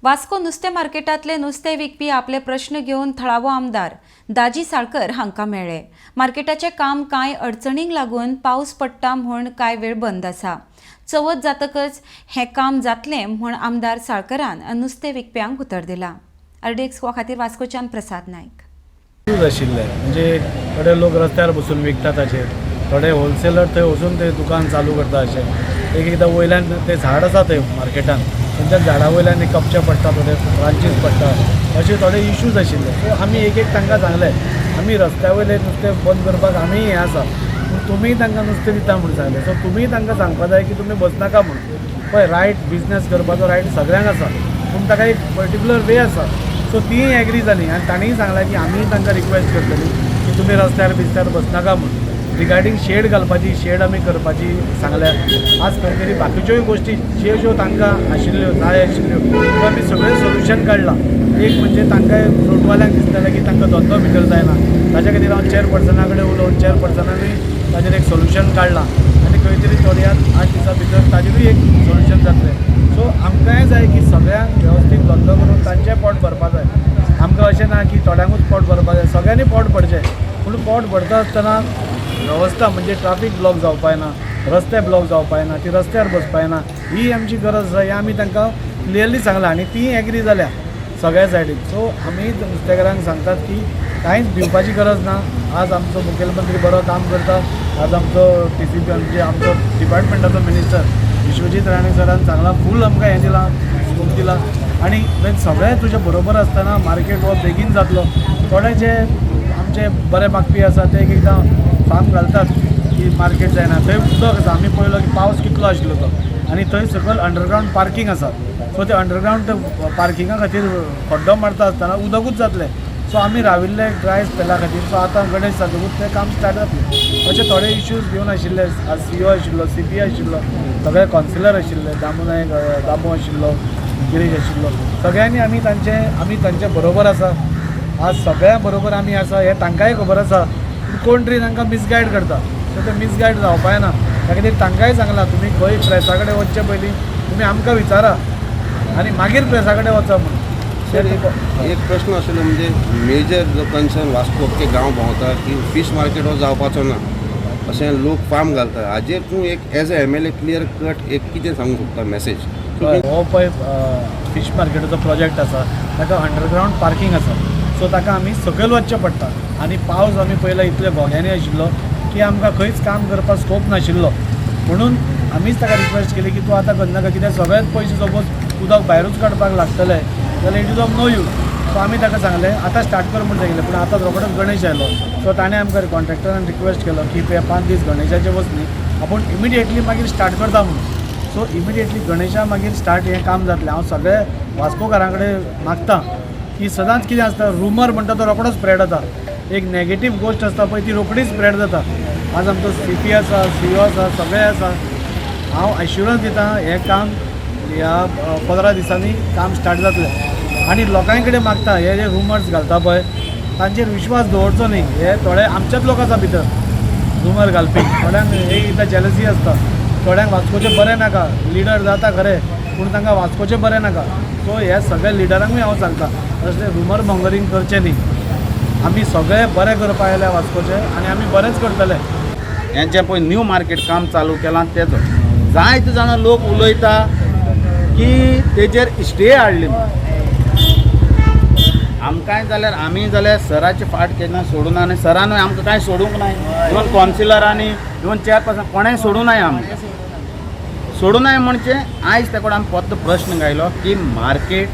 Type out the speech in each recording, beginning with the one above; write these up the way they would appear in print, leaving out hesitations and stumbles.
वास्को नुस्तें मार्केटांतले नुस्तें विकपी आपले प्रश्न घेवन थळावो आमदार दाजी साळकर हांकां मेळ्ळे. मार्केटाचें काम कांय अडचणींक लागून पावस पडटा म्हूण कांय वेळ बंद आसा. चवथ जातकच हें काम जातलें म्हूण आमदार साळकरान नुस्तें विकप्यांक उतर दिलां. आरडीएक्स खातीर वास्कोच्यान प्रसाद नायक. इश्यूज आशिल्ले, म्हणजे थोडे लोक रस्त्यार बसून विकतात ताचेर, थोडे होलसेलर थंय वचून ते दुकान चालू करता. अशें एक एकदां वयल्यान ते झाड आसा थंय मार्केटान, तेंच्या झाडा वयल्यान एक कपचे पडटा, थोडे ब्रांचीस पडटा, अशे थोडे इश्यूज आशिल्ले. सो आमी एक एक तांकां सांगलें, आमी रस्त्या वयलें नुस्तें बंद करपाक आमी हें आसा, पूण तुमीय तांकां नुस्तें दिता म्हूण सांगलें. सो तुमीय तांकां सांगपा जाय की तुमी बसनाका म्हूण. पळय, रायट बिजनस करपाचो रायट सगळ्यांक आसा, पूण ताका एक पर्टिक्युलर वे आसा. सो तीय एग्री जाली आनी तांणीय सांगलें की आमीय तांकां रिक्वेस्ट करतली की तुमी रस्त्यार बिस्त्यार बसनाका म्हूण. रिगार्डींग शेड घालपाची, शेड आमी करपाची सांगल्या. आज खंय तरी बाकीच्योय गोश्टी ज्यो ज्यो तांकां आशिल्ल्यो, जाय आशिल्ल्यो, त्यो आमी सगळें सोल्युशन काडलां. एक म्हणजे तांकां फ्रुटवाल्यांक दिसतालें की तांकां धंदो भितर जायना. ताच्या खातीर हांव चेअरपर्सना कडेन उलोवन चेअरपर्सनानूय ताजेर एक सोल्युशन काडलां आनी खंय तरी थोड्या 8 दिसां भितर ताजेरूय एक सोल्युशन जातलें. सो आमकांय जाय की सगळ्यांक वेवस्थीत धंदो करून तांचें पोट भरपा जाय. आमकां अशें ना की थोड्यांकूच पोट भरपा जाय, सगळ्यांनी पोट भरचें. पूण पोट भरता आसतना वेवस्था म्हणजे ट्राफीक ब्लॉक जावपा जायना, रस्ते ब्लॉक जावपा जायना, ती रस्त्यार बसपा जायना. ही आमची गरज आसा, हें आमी तांकां क्लियरली सांगलां आनी तीय एग्री जाल्या सगळ्या सायडीन. सो आमी नुस्तेकारांक सांगतात की कांयच भिवपाची गरज ना. आज आमचो मुखेलमंत्री बरो काम करता. आज आमचो टीसीपी, म्हणजे आमचो डिपार्टमेंटाचो मिनिस्टर विश्वजीत राणे सरान सांगलां, फूल आमकां हें दिलां, स्कोप दिला आनी सगळें तुजें बरोबर आसतना मार्केट हो बेगीन जातलो. थोडे जे आमचे बरे मागपी आसा, ते एक एकदां फार्म घालतात की मार्केट जायना. थंय उदक आसा, आमी पळयलो की पावस कितलो आशिल्लो तो आनी थंय सकयल अंडरग्रावंड पार्कींग आसा. सो ते अंडरग्रावंड पार्किंगा खातीर खड्डो मारता आसतना उदकूच जातलें. सो आमी राविल्ले ड्राय स्पेला खातीर. सो आतां गणेश जातकूच तें काम स्टार्ट जातलें. अशे थोडे इश्यूज घेवन आशिल्ले. आज सीओ आशिल्लो, सीपी आशिल्लो, सगळे कावन्सिलर आशिल्ले, दामू नायक, दामू आशिल्लो, गिरीश आशिल्लो. सगळ्यांनी आमी तांचे बरोबर आसा. आज सगळ्यां बरोबर आमी आसा हें तांकांय खबर आसा, पूण कोण तरी तांकां मिसगायड करता. सो ते मिसगायड जावपा जायना. त्या खातीर तांकांय सांगलां, तुमी खंय प्रेसा कडेन वचचे पयलीं तुमी आमकां विचारा आनी मागीर प्रेसा कडेन वचा म्हणून. सर, एक एक प्रश्न आशिल्लो, म्हणजे मेजर जो कन्सर्न वास्को अख्खे गांव भोंवता की फीश मार्केट हो जावपाचो ना अशें लोक फार्म घालता. हाजेर तूं एक as a MLA clear cut एक कितें सांगूंक सोदता मॅसेज? हो पळय फिश मार्केटाचो प्रोजेक्ट आसा, ताका अंडरग्रावंड पार्कींग आसा. सो ताका आमी सकयल वचचें पडटा आनी पावस आमी पयला इतले घोग्यांनी आशिल्लो की आमकां खंयच काम करपाक स्कोप नाशिल्लो. म्हणून आमीच ताका रिक्वेस्ट केली की तूं आतां करनाका, कित्याक सगळेच पयशे सपोज उदक भायरूच काडपाक लागतले जाल्यार it is of no use. So आमी ताका सांगलें, आतां स्टार्ट कर म्हूण सांगिल्लें, पूण आतां रोखडोच गणेश आयलो. सो ताणें आमकां कॉन्ट्रॅक्टरान रिक्वेस्ट केलो की ते 5 दीस गणेशाचे वचनी, आपूण इमिडिएटली मागीर स्टार्ट करता म्हणून. सो इमिडिएटली गणेशा मागीर स्टार्ट हें काम जातलें. हांव सगळे वास्कोकारां कडेन मागता की सदांच कितें आसता, रुमर म्हणटा तो रोखडो स्प्रेड जाता. एक नेगेटीव गोश्ट आसता पळय, ती रोखडीच स्प्रेड जाता. आज आमचो सीपी आसा, सीओ आसा, सगळे आसा. हांव एश्युरन्स दिता, हें काम ह्या 15 दिसांनी काम स्टार्ट जातलें. आनी लोकां कडेन मागता, हे जे रुमर्स घालता पळय, तांचेर विश्वास दवरचो न्ही. हे थोडे आमचेच लोक आसा भितर रुमर घालपी. थोड्यांक एक एकदां जेलसी आसता, थोड्यांक वास्कोचें बरें नाका. लिडर जाता खरें, पूण तांकां वास्कोचें बरें नाका. सो हे सगळे लिडरांकूय हांव सांगता, असले रुमर मॉंगरींग करचें न्ही. आमी सगळे बरें करपा आयल्या वास्कोचे आनी आमी बरेंच करतले. हें जें पळय न्यू मार्केट काम चालू केलां, तेजो जायते जाणां लोक उलयता की तेजेर स्टे हाडली म्हूण. आमकांय जाल्यार, आमी जाल्यार सराची फाट केन्ना सोडूना आनी सरानूय आमकां कांय सोडूंक नाय. इवन कावन्सिलरांनी, इवन चेअरपर्सन, कोणेंय सोडूं नाय आमकां. सोडूं नाय म्हणजे आयज ते कडेन आमी परतो प्रश्न घायलो की मार्केट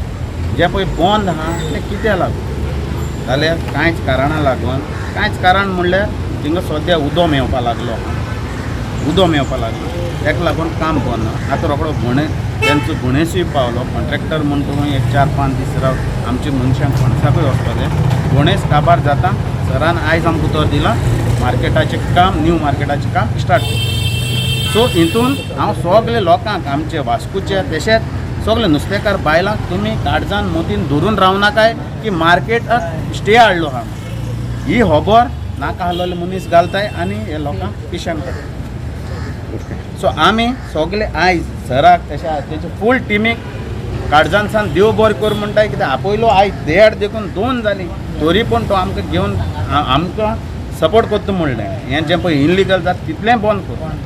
जें पळय बंद आहा तें कित्याक लागून, जाल्यार कांयच कारणा लागून. कांयच कारण म्हणल्यार थिंगा सद्या उदो मेवपा लागलो, उदो मेवपा लागलो, ताका लागून काम बंद. आतां रोखडो गणेश, तेंचो गणेशूय पावलो कॉन्ट्रॅक्टर म्हण. तूं एक 4-5 दीस राव, आमच्या मनशांक पणसाकूय वचपा जाय. गणेश काबार जाता. सरान आयज आमकां उतर दिलां, मार्केटाचें काम, न्यू मार्केटाचें काम स्टार्ट. सो हितून हांव सगळे लोकांक, आमचे वास्कोचे तशेंच सगळे नुस्तेकार बायलांक, तुमी काळजान मतीन धरून रावनाकाय की मार्केटाक स्टे हाडलो आहा. ही खबर नाका आहलोले मनीस घालताय आनी हे लोकांक पिशान काडटा. सो आमी सगळे आयज सराक तशें तेचे फूल टिमीक काळजान देव बरें कर म्हणटा, कित्याक आपयलो आयज देड देखून 2 जालीं तरी पूण तो आमकां घेवन आमकां सपोर्ट करता म्हणलें. हें जें पळय इनलिगल जाता तितलें बंद कर.